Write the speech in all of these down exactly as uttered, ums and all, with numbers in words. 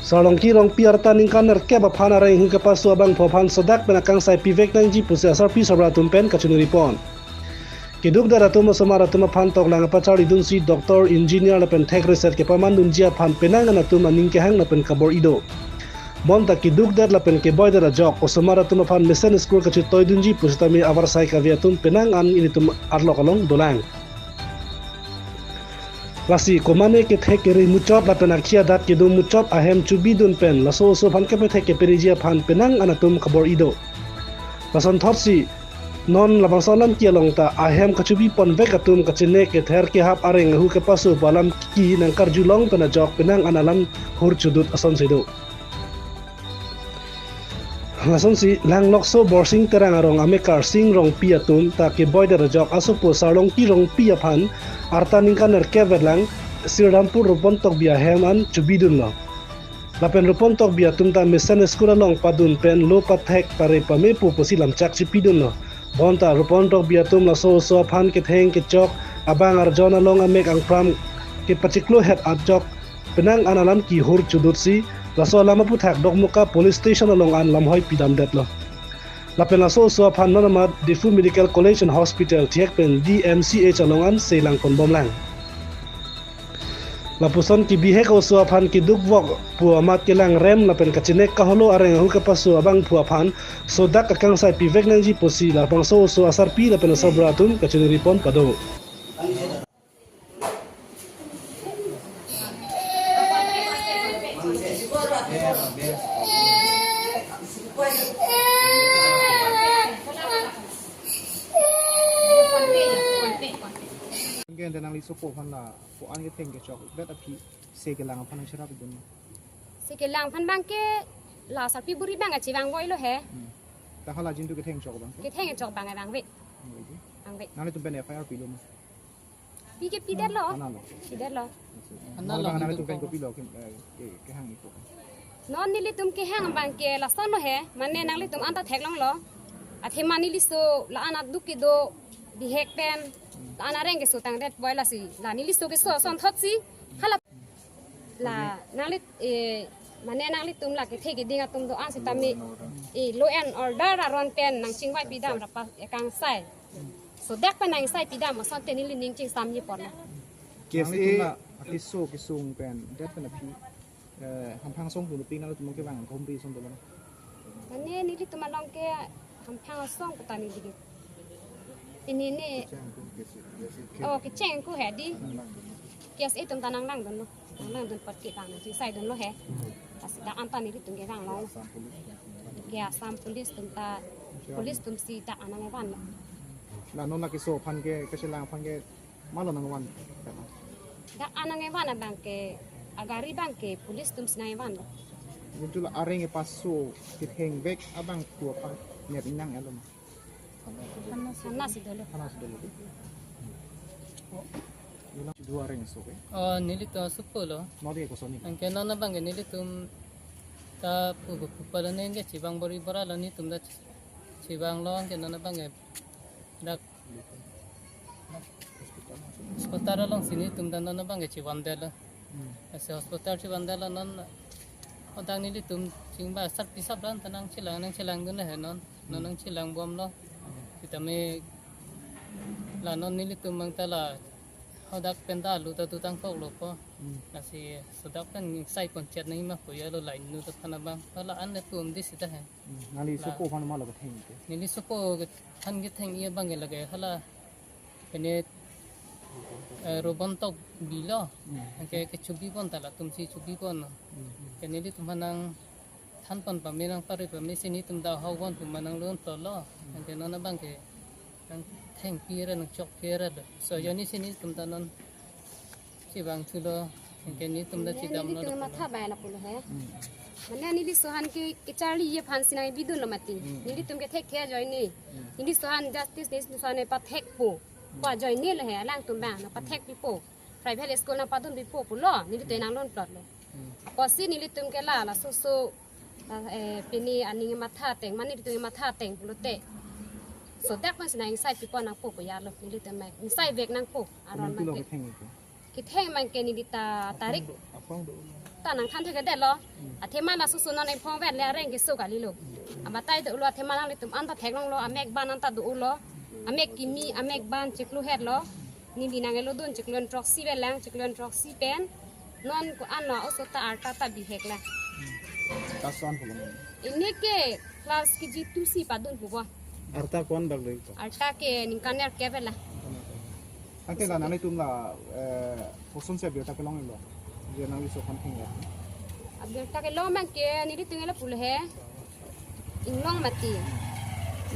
Sarlongki Rongpi arta ningkan nerkep aphan areng ahu kepaso abangphu aphan sodak pen akangsai pivek nangji pusi asarpi asarbura atum pen kachiningri pon. Keduk det atum osomar atum aphan toklang apacharlidunsi doctor, engineer lapen thek reset kepamandunji aphan penang an atum aning kehang lapen kabor-i do. Bonta keduk det lapen keboi det ajok osomar atum aphan mesen school kachetoidunji pusitame avarsai kave atum penang an ilitum arlok along dolang. Lasi komane kethek kere muchot lapen akhei adat kedun muchot ahem chubidun pen laso oso aphan kepethek kepereji aphan penang an atum kabor-i do. Lasonthotsi non labangso alam ke along ta ahem kachubi ponvek atum kachine kether kehap areng ahu kepaso pu alam ke nangkarjulong pen ajok penang an alam hur chudut asonsi do. Lasonsi Langlokso Borsing Terang arong amekar Sing Rongpi atum ta keboi det ajok asopo Sarlongki Rongpi aphan arta ningkan nerkep vetlang Sirrampur Rupon Tokbi ahem an chubidunlo. Lapen Rupon Tokbi atum ta mesen school along padun pen lo pathek pare pame pu pusi lamchak chipidunlo. Bonta Rupon Tokbi atum laso oso aphan ketheng kechok abang arjon along amek angpram kepachiklo het ajok penang an alam ke hur chudutsi laso alam aputhak Dokmoka Police Station along an lamhoi pidamdetlo. Lapen laso oso aphan non amat Diphu Medical College and Hospital thihek pen D M C H along an selang ponbomlang. Lapuson kebihek oso aphan keduk vok pu amat kelang rem lapen kachinek kaholo areng ahu kepaso abangphu aphan sodak akangsai pivek nangji pusi labangso oso asarpi lapen asarbura atum kachiningri pon pado. Anke ante nangli sopo aphan la ko-an ketheng kechok det aphi se kelang aphan nangcherapdun? Se kelang aphan abangke la sarpi buri abang kachevang voilo he. Hmm. Ta hala jin tu ketheng chok abangke? Ketheng chok abang abang ve. Hmm, oke. Abang ve. Nanglitum pen F I R pilo ma? Pi ke pidetlo. Thana lo. Pidetlo. Thana lo, nanglitum pen kopilo ke, eh, ke, kehang iko? Non nelitum kehang abangke lasonlo he, mane nanglitum anta theklonglo. Athema neliso la-an aduk kedo bihek pen, la-an areng keso tangdet boi lasi. La neliso keso asonthotsi. Hala la nanglit, eh, mane nanglitum la kethe keding atum do-an sitame, eh, law and order aron pen nangchingvai pidam rapa ekangsai. Sodak pen nangchingvai pidam asonte neli ning chingsamji pon. K S A nanglitum la akeso kesung pen det pen aphi, eh, hamphang asong pu ping nangtum kevang khomri asong dolo? Mane nelitum along ke hamphang asong pu ta neli ke. Pini ni. Kecheng ku, kecheng, kecheng ku. Oh, kecheng ku he di. Nanglang dun. K S A atum ta nanglangdunlo. Nanglangdun apot ke abang nangchingsaidunlo he. Lasi dak anta nelitum kevanglo. Assam Police. Ke Assam Police atum ta, police atumsi dak an nangkevanlo. La non la keso aphan ke, kechelang aphan ke, malo nangvan? Dak an nangkevan abangke, agari abangke police atumsi nangkevanlo. Muncul areng kepaso kethengvek abangphu aphan net inang elo ma? Thana si dolo. Thana si dolo. Nila si dua areng so ke? Oh, nelitum asopo lo. Nodi ko soni. Anke non abangke nelitum ta pu pu pala neng ke chevang bor-i bor-alo, netum ta chevanglo, anke non abangke dak hospital alongsi netum ta non abangke chevandetlo. Hmm. Lasi hospital chevandetlo non, hadak nelitum chingba sarpi asarbura ta nangchelang, nangchelangdunlo he non. Non nangchelangbomlo. Sitame la non nelitum abang ta la hadak pen ta alu ta dutang koklo po. Hmm. Lasi sodak pen sai pon chet nangji ma pu ya lo lain nu ta aphan abang. Hala an ne tum di sita he. Hmm. Nangli la sopo aphan malo ketheng ke? Neli sopo aphan ketheng-i abangke lake hala pene, eh, Rupon Tokbi lo. Hmm. Anke kechubi pon ta latumsi chubi pon. Hmm. Ke nelitum aphan nangthan pon pame, nangpare pame si netum ta hau pon pu ma nanglun tolo. Hmm. Anke non abangke nangthengpi ra, nangchokpi ra lo. So, hmm, jonni si netum ta non chevangthulo, anke netum ta, ne, chedamlo nelitum lo. Matha bai lapulo he. Hmm. Mane neliso aphan ke kecharli aphansi nangpidunlo mati. Hmm. Nelitum ke thekthe ajoine. Hmm. Neliso aphan justice, neliso aphan pathekpo. Hmm. Pu ajoinelo he, alangtum abang nangpathekpipo. Private school nangpadunpipo pulo, nelitum, hmm, nanglun plotlo. Hmm. Apotsi nelitum ke la, laso oso, la, eh, pini aning matha ateng, mane nelitum matha ateng pulote. Sodak pensi nangchingsaipipon nangpo pu ya lo, nelitum nangchingsaivek nangpo, aron. Nangpilo abangke ketheng iko? Ketheng abang ke neli ta tarik ta nangthan thekthedetlo. Athema laso sunon ephong vet le areng keso kalilo. Abatai dolo athema nanglitum anta theklonglo, amek ban anta dolo. Amek kimi, amek ban chiklo hetlo. Neli nang-elodun chiklo throksi velang, chiklo throksi pen. Non ko-an lo oso ta arta ta bihek la. Class one pulo. Ini ke class K G two si padun pubo. Arta ko-an bak lagi ko? Arta ke ningkan nerkep la. Anke la nanglitum la, eh, kosonsi abirta kelonglo? Je nangli so kan thenglo. Abirta kelong abang ke nelitum la pulo he. Inglong mati.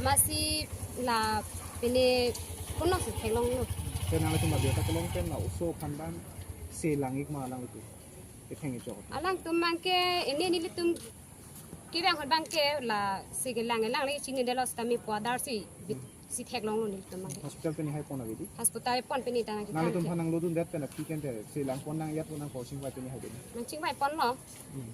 Amatsi la pine kono si theklonglo. Ke nanglitum abirta kelong pen la oso aphan abang selang-ik ma nanglitum? Ketheng kechok. Alangtum abang ke ini nelitum kevang ahut abang ke la si kelang-lang le chinidetlo sitame pu adar si bit si theklonglo nelitum abang ke. Hospital pen hai pon abidi? Hospital pon pini ta nang nanglitum chethan phan nanglodundet pen aphi kente selang pon nang yat pon nang ko chingvai pini hai dei? Nangchingvai ponlo. Hmm.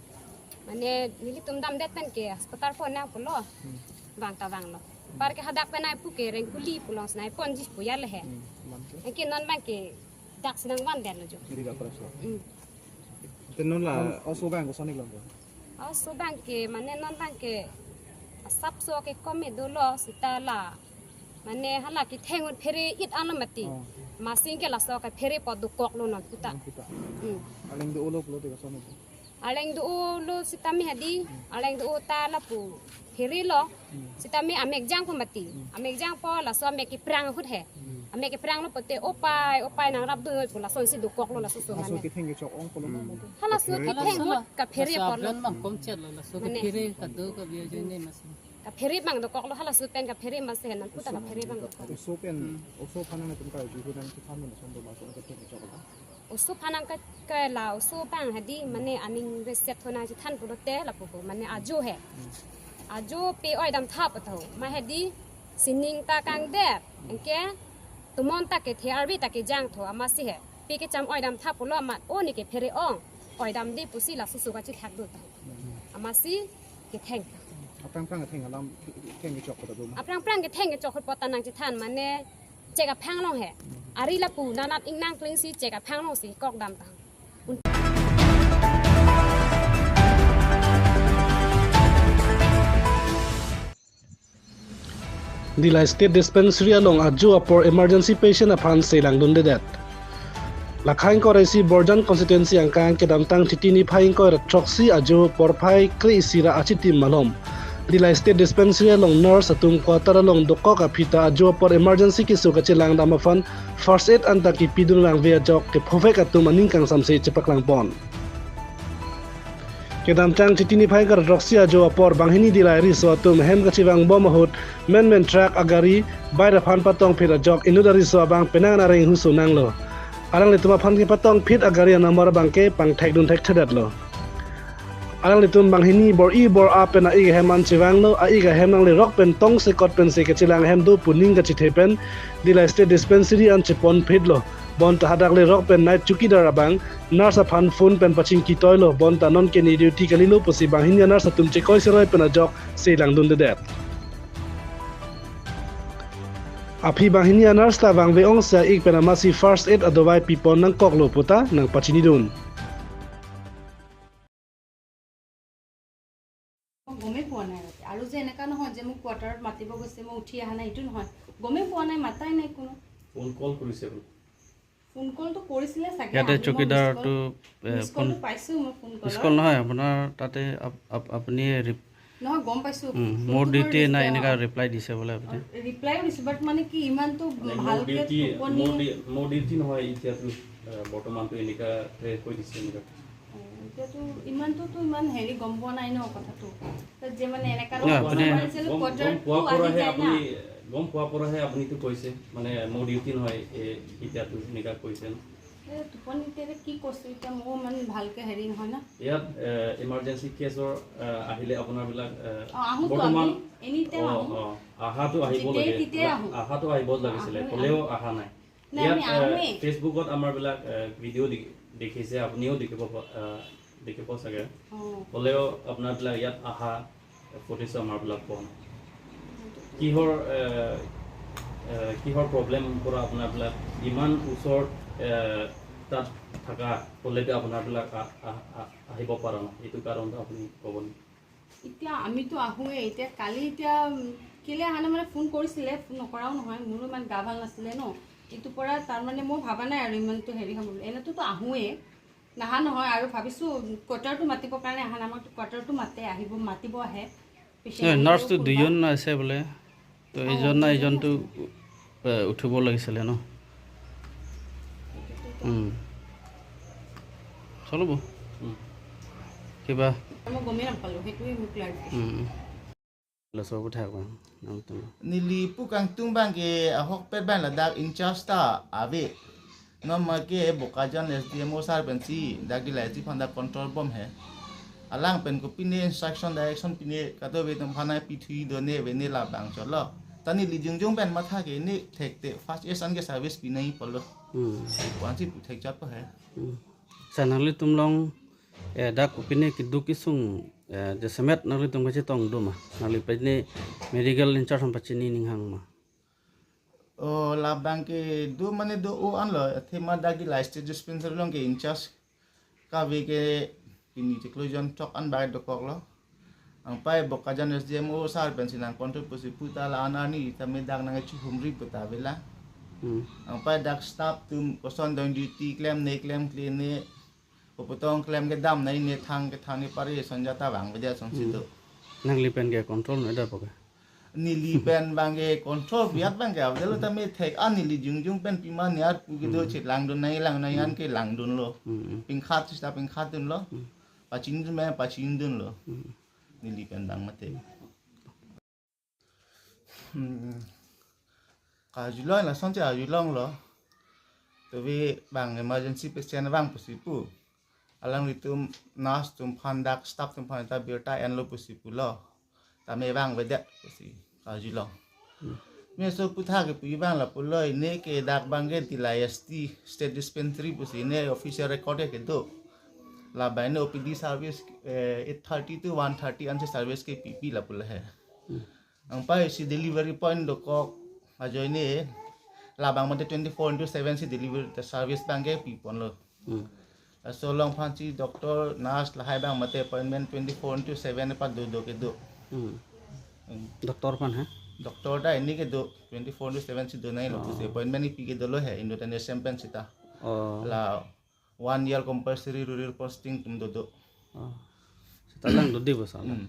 Mane nelitum damdet pen ke hospital pon nang pulo. Hmm. Vang ta vanglo. Par ke hadak pen ai pu ke rengkuli pulong snai ponji pu ya le he. Hmm. Manke? Anke non abang ke dak si nangvandetlo jo. Jadi gak keras lo. Hmm. Te non la non oso abang koson-ik longpo? Oso abang ke mane non abang ke asapso ke kome dolo seta la. Mane hala ketheng ahut phere-it anlo mati. Oh. Amatsi ke laso ke phere apot dokoklo non puta. Non puta. Hmm. Arleng do-olo pulote koson-ikpo? Arleng do-olo sitame hadi, arleng do-o ta lapu pherelo. Hmm. Sitame amek jangpo mati. Hmm. Amek jangpo laso amek keprang ahut he. Hmm. Amek kepranglo pote opai, opai nangrapdun pu lasonsi dokoklo laso so. Laso mane ketheng kechok ong pulo ma? Hmm. Halaso ketheng ahut kaphere apotlo. Laso abang bang komchetlo, laso mane kaphere kado kabi ajoine amatsi. Kaphere abang dokoklo halaso pen kaphere amatsi he non puta kaphere abang dokok. Oso pen, hmm, oso aphan nangtum karju hu nangchethan mena son do ma so ketheng kechok abang? Oso aphan nang ke, ke la oso abang hadi mane aning reset ho nangchethan pulote lapu ho mane ajo he. Hmm. Ajo pe oi damtha pu tho. Ma hadi sining ta kangdet. Anke tomon ta kethe arve ta kejang tho amatsi he. Pe kecham oi damtha pulo amat o ne kephere ong. Oi damde pusi laso so kachethak do tho. Hmm. Amatsi ketheng. Aphrang phrang ketheng alam ketheng kechok ko do ma? Aphrang phrang ketheng kechok ko ta nangchethan mane chek aphang along he. Ari lapu nanat ingnang klingsi chek aphang alongsi kok damtha. Dillai State Dispensary along ajo apor emergency patient aphan selangdundedet. Lakha ingkoi ra isi Borjan constituency angkang kedamtang Chiti niphai ingkoi ra throksi ajo porphai kre-isi ra achitim malom Dillai State Dispensary along nurse atum quarter along dokok aphi ta ajo apor emergency keso kachelang dam aphan first aid anta kepidun rangve ajok kephovek atum aning kangsamse chepaklang pon. Kedamtang Chiti niphai ingkoi ra throksi ajo apor banghini Dillai riso atum hem kachevang bom ahut menmen truck agari bike aphan patong phit ajok inut ariso abang penang an areng huso nanglo. Alanglitum aphan kepatong phit agari anumber abang ke pangthekdun thekthedetlo. Alanglitum banghini bor-i bor-a pen a-ik ahem an chevanglo, a-ik ahem nanglerok pen tongsekot pensi kachelang ahem do pu ning kachethe pen Dillai State Dispensary an chepon phitlo. Bonta hadak lerok pen night chowkidar abang nurse aphan phone pen pachingki toilo, bonta nonke ne duty kalilo pusi banghini a-nurse atum chekoi seroi pen ajok selangdundedet. Aphi banghini a-nurse ta vangve ongsi a-ik pen amatsi first aid adovai pipon nangkoklo puta nangpachinidun. মই গমেই পোৱা নাই ৰাতি। আৰু যে এনেকা নহয় যে মোক কোৱাৰ্টাৰত মাতিব গৈছে, মই উঠি অহা নাই, এইটো নহয়। গমেই পোৱা নাই, মাতাই নাই কোনো। ফোন কল কৰিছে বোলে। ফোন কলটো কৰিছিলে চাগে, ইয়াতে আহি মই মিছ কল, চকীদাৰটো, এ, মিছ ফোন, কলটো পাইছোঁ মই ফোন মিছ কলৰ। কল নহয়, আপোনাৰ তাতে আপ-, আপ-, আপুনি ৰিপ-, নহয়, গম পাইছোঁ। উম, ফোনটো মোৰ মই ডিউটি ৰিচিভ নাই, কৰা এনেকা নাই। ৰিপ্লাই দিছে বোলে আপুনি। অ, ৰিপ্লাইও দিছোঁ, বাট মানে কি ইমানটো মানে মোৰ ভালকে ডিউটি, টোপনি মোৰ ডি-, মোৰ ডিউটি নহয় এতিয়াতো, এ, বৰ্তমানতো এনেকাহে কৈ দিছে এনেকা। অ, এতিয়াতো ইমানটোতো ইমান হেৰি গম পোৱা নাই ন কথাটো। তাত যে মানে এনেকা নহয়, নহয়, আপুনি কোৱাৰ্টাৰটো গম, গম পোৱা আহি পৰাহে যায় না। আপুনি, গম পোৱা পৰাহে আপুনিতো কৈছে, মানে, মোৰ ডিউটি নহয়, এ, এতিয়াতো এনেকা কৈছে ন। এ, টোপনি এতিয়া কি কৈছো, এতিয়া মোৰো ইমান ভালকে হেৰি নহয় ন। ইয়াত, এ, ইমাৰ্জেঞ্চি কেছৰ, এ, আহিলে আপোনাৰবিলাক, এ, অ, আহোতো বৰ্তমান আমি, এনি টাইম অ, আহো। অ, আহাতো আহিব যেতিয়াই লাগে। তেতিয়াই আহো। আহাতো আহিব লাগিছিলে, আহোৱে, হ'লেও আহো। অহা নাই। নাই, ইয়াত, আমি এ, আহোৱেই। Facebookত আমাৰবিলাক, এ, ভিডিঅ' দেখি-, দেখিছে, আপুনিও দেখিব প-, এ, দেখিব চাগে। অ। হ'লেও আপোনাৰবিলাক ইয়াত আহা, ফুটেজ আমাৰবিলাক পোৱা নাই। কিহৰ, এ, এ, কিহৰ প্ৰব্লেম পৰা আপোনাৰবিলাক ইমান ওচৰত, এ, তাত থকা, ক'লেতো আপোনাৰবিলাক আ-, আ-, আ-, আহিব পৰা নাই, এইটো কাৰণটো আপুনি ক'ব নেকি? এতিয়া আমিতো আহোৱে। এতিয়া কালি এতিয়া, উম, কেলে অহা নাই মানে ফোন কৰিছিলে, ফোন নকৰাও নহয়, মোৰো ইমান গা ভাল নাছিলে ন। এইটো পৰা তাৰমানে মই ভাবা নাই আৰু ইমানটো হেৰি হ'ব বুলি। এনেতোতো আহোৱে, নাহা নহয় আৰু ভাবিছোঁ কোৱাৰ্টাৰটো মাতিবৰ কাৰণে অহা নাই, আমাৰতো কোৱাৰ্টাৰটো মাতে, আহিব, মাতিব আহে। পেচেণ্ট এই আহিলেও নাৰ্ছটো কোনোবা দুজন আছে বোলে, তো অ, এজন না দুজন এজনটো আছে। এ, উঠিব লাগিছিলে ন? উম। চলিব। উম। কিবা মই গমেই নাপালোঁ, সেইটোৱে মোৰ ক্লাৰিফিকেশ্যন। উম। Laso aputhak abang, nangtum. Neli pu kangtung abang ke ahokpet abang ladak in charge ta ave. Non ma ke Bokajan S D M O sir pensi dak dila isi aphan dak control bom he. Alang pen kopine instruction direction pine kadokave atum aphan nangpithu do ne ave ne labang cholo. Ta neli jongjong pen matha ke ne thekte first aid an ke service pinangji pulo. Hmm. Pu-ansi puthek chotpo he. Hmm. Sa nanglitum along, eh, dak kopine keduk kesung, eh, jasemet nanglitum kachetong do ma? Nangli pine medical in charge aphan pachini ninghang ma? O, labang ke do mane do-o anlo, athema dak dila state dispensary along ke in charge kave ke pini chiklo jon thok an bai dokoklo. Anpai Bokajan S D M O sir pensi nang control pusi pu ta la-an arni tame dak nangchihumri pu ta ave la. Hmm. Anpai dak staff atum koson dong duty klem ne klem kle ne, koputong klem kedam nai ne thang kethang ne pare ason jata vangvedet asonsi Hmm. do. Nangli pen ke control ne da poke? Neli pen abang ke control biat abang ke avelo tame thek an neli jongjong pen pima niar pu kedo Hmm. chit langdun nai lang nai an ke langdunlo. Hmm. Pingkhat sista pingkhat dunlo. Hmm. Pachini dun me pachini dunlo. Hmm. Neli pen abang mate. Hmm. Karjulong lasonsi arjulonglo. Tove abang emergency patient abang pusi pu. Alanglitum nurse atum aphan dak staff atum aphan ta birta enlo pusi pulo. Tame vangvedet pusi karjulong. Hmm. Meso aputhak ke pu abang lapulo, ne ke dak abang ke dila S T state dispensary pusi ne official record ke do. Labang ne O P D service, eh, eight thirty to one thirty ansi service kepipi lapulo he. Hmm. Anpai isi delivery point dokok ajoine labang mate twenty-four into seven si delivery service abang ke piponlo. Hmm. Laso along aphansi doctor, nurse lahai abang mate appointment twenty-four into seven pa do do kedo. Hmm. Hmm. Doctor aphan ha? Doctor ta ini kedo twenty-four into seven si do nai lo, Oh. pusi appointment ipi kedolo he, Indo T N H M pen sita. Oh. La one year compulsory rural posting atum dodo. Oh. Sita lang dodi basa. Hmm.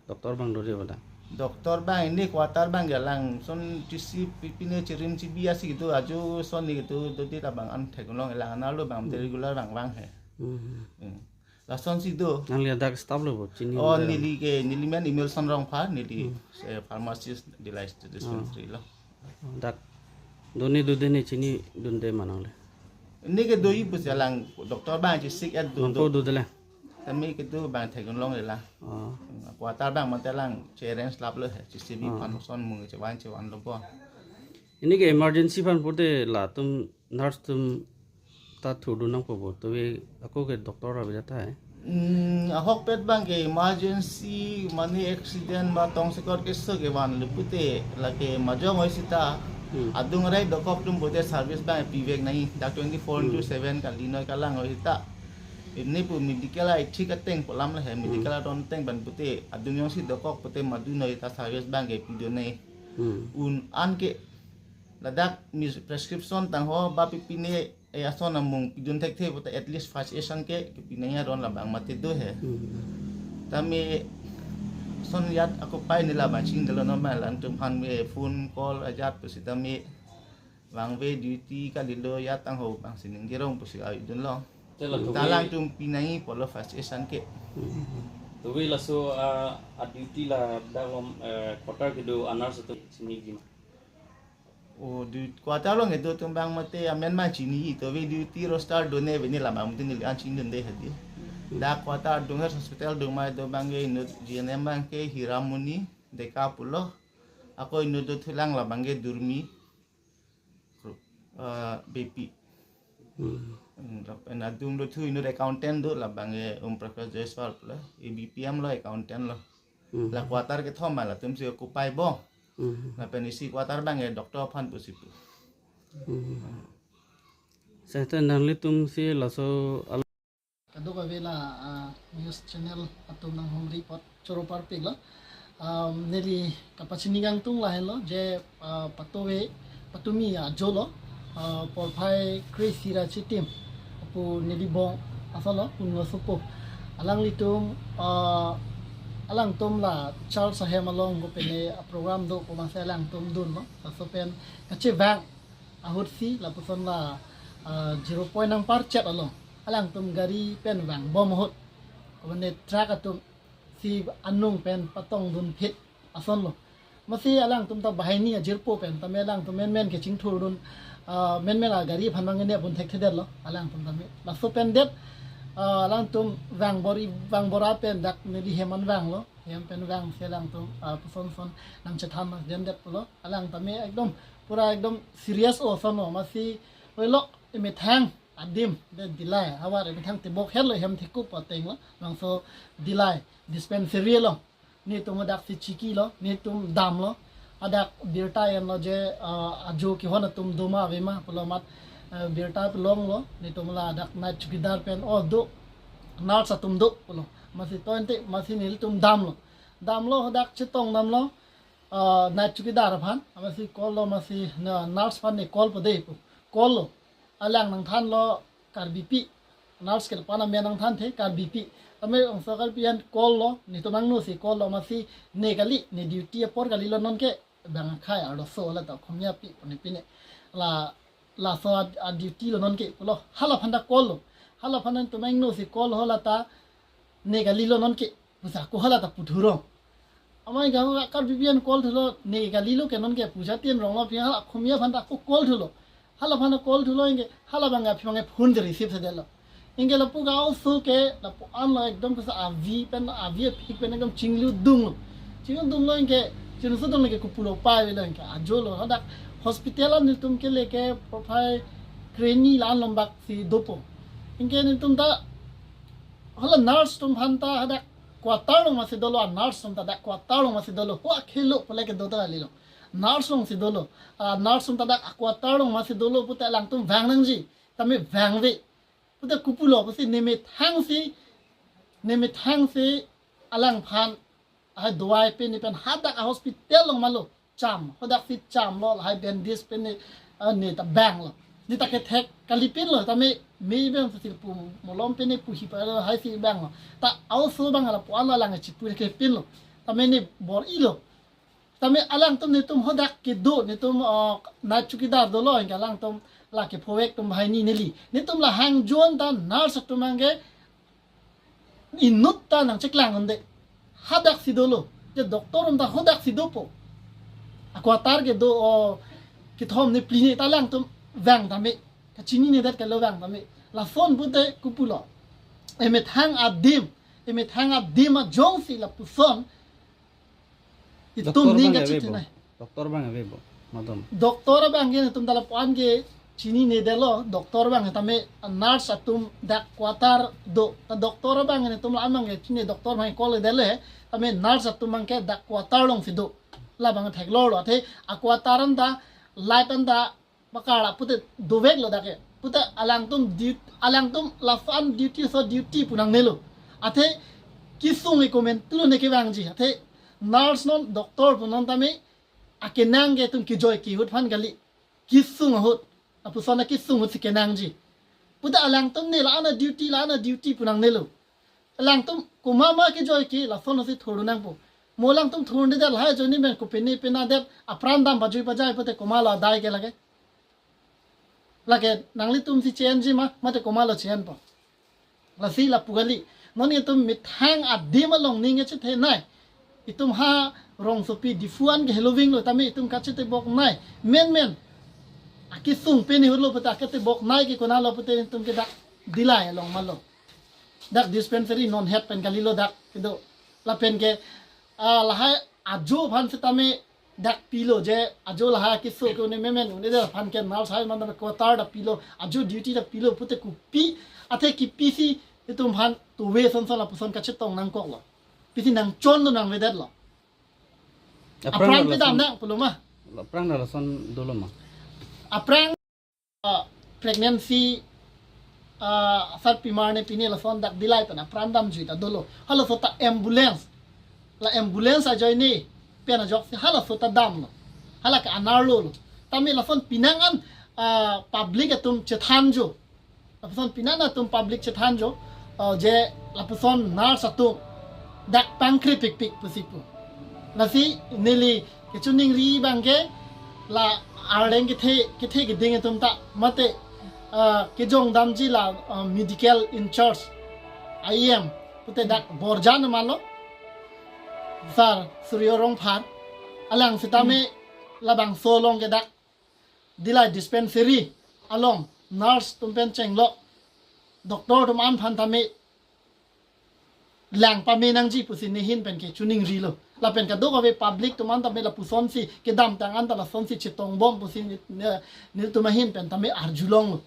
Doctor abang dodi bada. Doctor abang ini quarter abang ya langson chisi pipine chirim chibi asi kedo, ajo son ne kedo dodi ta abang an theklong, elang anarlo abang Hmm. regular vangvang he. Hmm. Hmm. Lasonsi do. Nangli dak staff lo bo, chini Oh, dera. Neli ke, neli men Emilson Rongphar, neli, Hmm. eh, pharmacist dila state dispensary lo. Dak doni dode ne chinidunde ma nangli? Ne ke doji pusi alang doctor abang chesik et do Nangpo do. dode le? Tame kedo abang theklongle la. Oh. Quarter abang mate lang che-arrange laplo he, chisibi Oh. aphan son mung chevan chevanlo bo. Ini ke emergency aphan pute latum nurse atum ta thurdun nangpo bo, tove ako ke doctor ave jata hai. Hmm, ahokpet abang ke emergency mane accident ba tongsekot keso kevanlo pute lake majong oi sita. Hmm. Adung arai dokok atum pute service abang pivek nai, dak twenty-four into Hmm. seven kali noi kalang oi sita. Ini pu medical ai thik ateng pu alam le he, medical Hmm. adon ateng abang pute adung jongsi dokok pute madu noi ta service abang ke pidun nai. Hmm. Un an ke ladak mis prescription tangho ba pipine, eh, ason amung pidun thekthe pute at least first aid an ke kepinangji aron labang mate do he. Hmm. Tame son jat ako pai ne labang chingdelo no ma, alangtum aphan me phone call ajat pusi tame vangve duty kalilo jat tangho abang sining gerong pusi ai dunlo. Te la tove Talang atum pinangji pulo first aid an ke. Hmm. Tove laso, ah, a duty ladak along, eh, quarter kedo a nurse atum chiniji ma? O, du-, quarter along kedo atum abang mate amen ma chiniji, tove duty roster done ave ne labang mate neli an chingdunde hedi. Dak quarter adung he hospital adung ma do abang ke inut G N M abang ke Hiramoni Deka pulo. Ako inut dothulang labang ke Durmi, eh, Beypi. Hmm. Hmm, lapen adung dothu inut accountant do labang ke Om Prakash Jaiswal pulo. A B P M lo accountant lo. Hmm. La quarter kethom ma latum si occupy bom. Hmm. Lapen isi quarter abang ke doctor aphan pusi pu. Hmm. Ete nanglitum si laso al- Kadokave la, ah, news channel atum nanghumri apot choro parpik lo. Um, neli kapachini kangtung lahenlo je, ah, patuve, patumi ajo lo, ah, porphai kre-isi ra chitim apu neli bong asolo, pu Nuasopo. Alanglitum, ah, alangtum la Charles ahem along kopine a-program do pu masi alangtum dunlo. Laso pen kachevang ahut si lapuson la, ah, zero point nangparchet along alangtum gari pen vangbom ahut, komane truck atum si anung pen patongdun phit asonlo. Masi alangtum ta banghini ajirpo pen tame alangtum menmen kechingthurdun, ah, menmen agari aphan bang ne pun thekthedetlo alangtum tame. Laso pen det, ah, alangtum vangbor-i, vangbor-a pen dak neli hem an vanglo. Hem pen vangsi alangtum, ah, puson son nangchethan mas den det pulo. Alang tame ekdom pura ekdom serious o asonlo. Masi oilok emethang adim de Dillai havar emethang tebok helo hem thekup ateng lo. Bangso Dillai dispensary lo. Netum hadak si chikilo, netum damlo. Hadak birta enlo je, ah, ajo kehon atum do ma ave ma pulo amat, ah, birta pelonglo. Netum la hadak night chowkidar pen o do, nurse atum do pulo. Masi tointe masi nelitum damlo. Damlo hadak chetong damlo, ah, night chowkidar aphan. Masi call lo, masi na nurse aphan ne call po de pu. Call lo. Alang nangthanlo Karbipi. Nurse ke pan amen nangthanthe Karbipi. Tame bangso Karbipi an call lo, netum angno si call lo, masi ne kali, ne duty apor kalilo nonke, bang akhai arloso la ta khomia pi pone pine. La, laso a, a duty lo nonke pulo. Hala aphan ta call lo. Hala aphan netum angno si call lo, hala ta ne kalilo nonke pusi ako hala ta puthurong. Amai ga Karbipi an call thulo, ne kalilo ke nonke pusi tin rong lo pi hala khomia aphan ta ako call thulo. Hala aphan call thulo anke hala bang aphi bang phone je receive sedetlo. Anke lapu ga oso ke lapu-an lo ekdom kesa avi pen avi aphi pen ekdom chinglu dunglo. Chinglu dunglo anke chinglu dunglo ke kopulo pai avelo anke ajo lo. Hadak hospital an netum kele ke porphai kre-hini la-an lombak si dopo. Anke netum ta hala nurse atum aphan ta hadak quarter along masi dolo, a nurse atum ta dak quarter along masi dolo. Ho akhelo pule kedo ta kalilo. Nurse along si dolo. A nurse atum ta dak a quarter along masi dolo pute alangtum vang nangji. Tame vangve. Pute kopulo pusi ne methang si, ne methang si alangphan, ah, dawai pini pen hadak a hospital along malo. Cham, hadak si chamlo, lahai bandage pini, ah, ne ta banglo. Ne ta kethek kalipinlo, tame me bang si pu molom pini puhi pa lahai si banglo. Ta aoso bang lapu-an lo alang chipu kepinlo. Tame ne bor-ilo. Tame alangtum netum hadak kedo, netum, ah, night chowkidar dolo, anke alangtum la kephovek atum banghini neli. Netum la hangjon ta nurse atum anke inut ta nangcheklang unde. Hadak si dolo. Je doctor atum ta hadak si dopo. A quarter kedo o kethom ne phli ne ta alangtum vang tame. Kachininedet kalo vang tame. Lason pute kopulo. Emethang adim, emethang adim ajong si lapuson itum doctor ning bang ave kachiti bo? Nai. Doctor bang ave bo? Madam. Doctor bang ke netum ta lapu-an ke chininedetlo, doctor bang tame nurse atum dak quarter do. Ta doctor bang netum la amang ke chini doctor bang call dele, tame nurse atum bang ke dak quarter along si do. La bang theklorlo, athe a quarter an ta light an ta bakar la pute doveklo dak ke. Pute alangtum dut-, alangtum laso an duty so duty pu nangnelo. Athe kesung e komentulo ne kevangji. Athe nurse non doctor pu non tame akenang ke itum kejoi ke ahut aphan kali. Kesung ahut. Lapuson akesung ahut si kenangji. Pute alangtum ne la-an a duty, la-an a duty pu nangnelo. Alangtum komat ma kejoi ke lason si thurdu nangpo. Mo alangtum thurundedet lahai ajoine pen kopine pine det apran dam pajui pajai pute komatlo adai ke lake. Lake nanglitum si che-enji ma, mate komatlo che-enpo. Lasi lapu kali. Non itum methang adim along ning kachethe nai. Itum ha rongsopi Diphu an ke heloving lo tame itum kachetebok nai. Menmen. Akesung pini hurlo pute aketebok nai ke konatlo pute itum ke dak Dillai along malo. Dak dispensary non het pen kalilo dak kedo. Lapen ke, ah, lahai ajo aphan setame dak pilo je ajo lahai keso ke une memen une de aphan ke nurse hai man quarter ta pilo, ajo duty ta pilo pute kopi, athe kopisi itum aphan tove son son lapuson kachetong nangkoklo. Pisi nangchon do nangvedetlo. Aphrang aphrang ta pidam lason nang pulo ma. Aphrang ta lason dolo ma. Aphrang, ah, pregnancy, ah, sarpimar ne pine lason dak Dillai pen apran damjui ta dolo. Halaso ta ambulance. La ambulance ajoine pen ajoksi halaso ta damlo. Hala ke-anerlo lo. Tame lason penang an, ah, public atum chethanjo. Lapuson penang atum public chethanjo, ah, je lapuson nurse atum dak pangkrepikpik pusi pu. Lasi neli kechiningri abang ke la Arleng kethe, kethe keding atum ta mate, ah, kejong damji la, ah, medical in charge, I E M, pute dak Borjan ma lo, Sir Suryo Rongphar, alang sitame labangso along ke dak Dillai dispensary along nurse atum pen chenglo, doctor atum an aphan tame lang pame nangji pusi nehin pen kechiningrilo. Lapen kadokave public atum an tame lapusonsi kedamtang an ta lasonsi chetongbom pusi ne, ne, netum ahin pen tame arjulonglo.